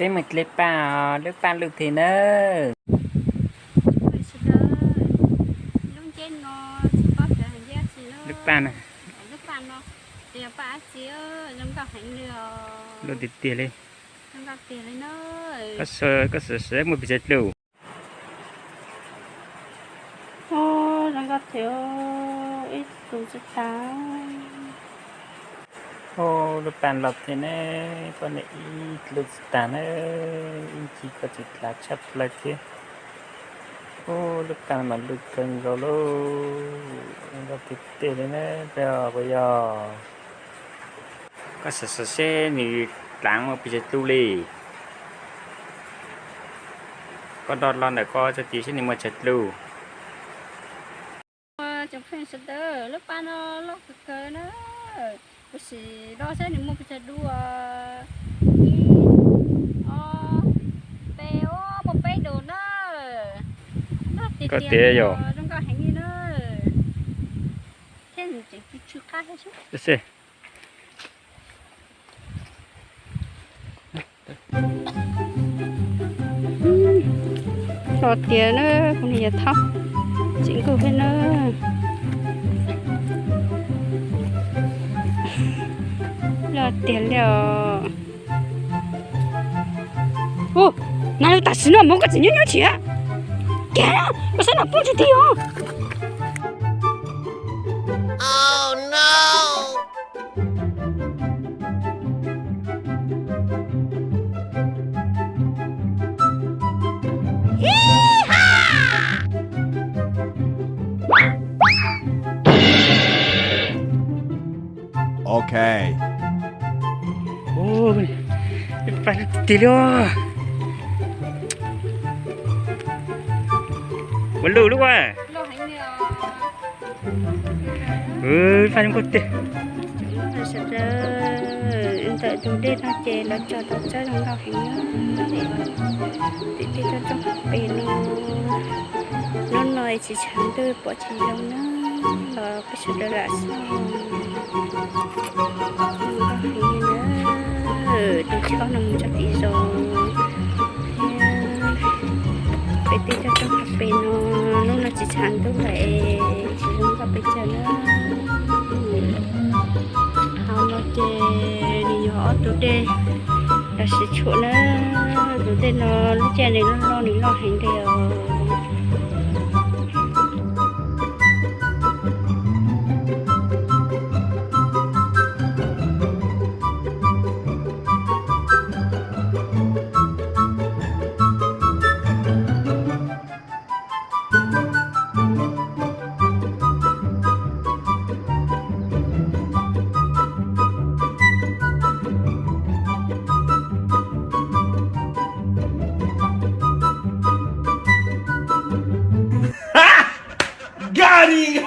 Peb mus hle paj os, lub paj luj thiab nawb. Lub paj na. Luj tiag tiag li. Koj xav muaj pes tsawg dlub? Zoo nkauj thiab, ib tug tsis tas. Lub paj loj thiab ne, poj niam ib tug tsis tas na, ib ncig koj tsis tas tshaj plaws thiab. Lub paj mas luj kawg nkaus lauj, zoo nkauj tiag tiag li na, puas yog, puas yog? Koj xav xav seb nws dlaav muaj pes tsawg dlub li. Koj nrog los ntawm koj tso tis seb nws muaj tsawg dlub. Cov phooj ywg sawv daws, lub paj no loj kawg kawg na. Kuv sim los seb nws muaj pes tsawg dlub. Ib, ob, peb, muaj peb dlub na. Koj tias yog zoo nkauj heev li na. Thiab nws tseem tsw tsw qab thiab xwb. Los tias na, kuv niam yog thab tseem nkuj thiab na. Los tias li os. Ua, nag lus tam sim no mus koj tseem nyob nyob thiab. Kev, koj saib nws poob tsis ti os. Ok. Paj tiag li. Ua luj lub a. Paj zoo nkauj tiag. Sawv daws, ntawm tus dej no ces lawv cog tau txawb zoo nkauj heev. Tim tej toj roob pem no, hnub no tsis tshav ntuj pom tsis zoo na, los peb sawv daws lam xauj. Zoo nkauj heev na, tus choj no mus txog tim zos. Pem tej toj roob pem no, hnub no tsis tshav ntuj lawm es tsis zoo nkauj pes tsawg na. Hauv no ces nws yog ob tug dej los sis tshuam na. Tus dej no lub caij nws loj loj, nws loj heev li os. Got him!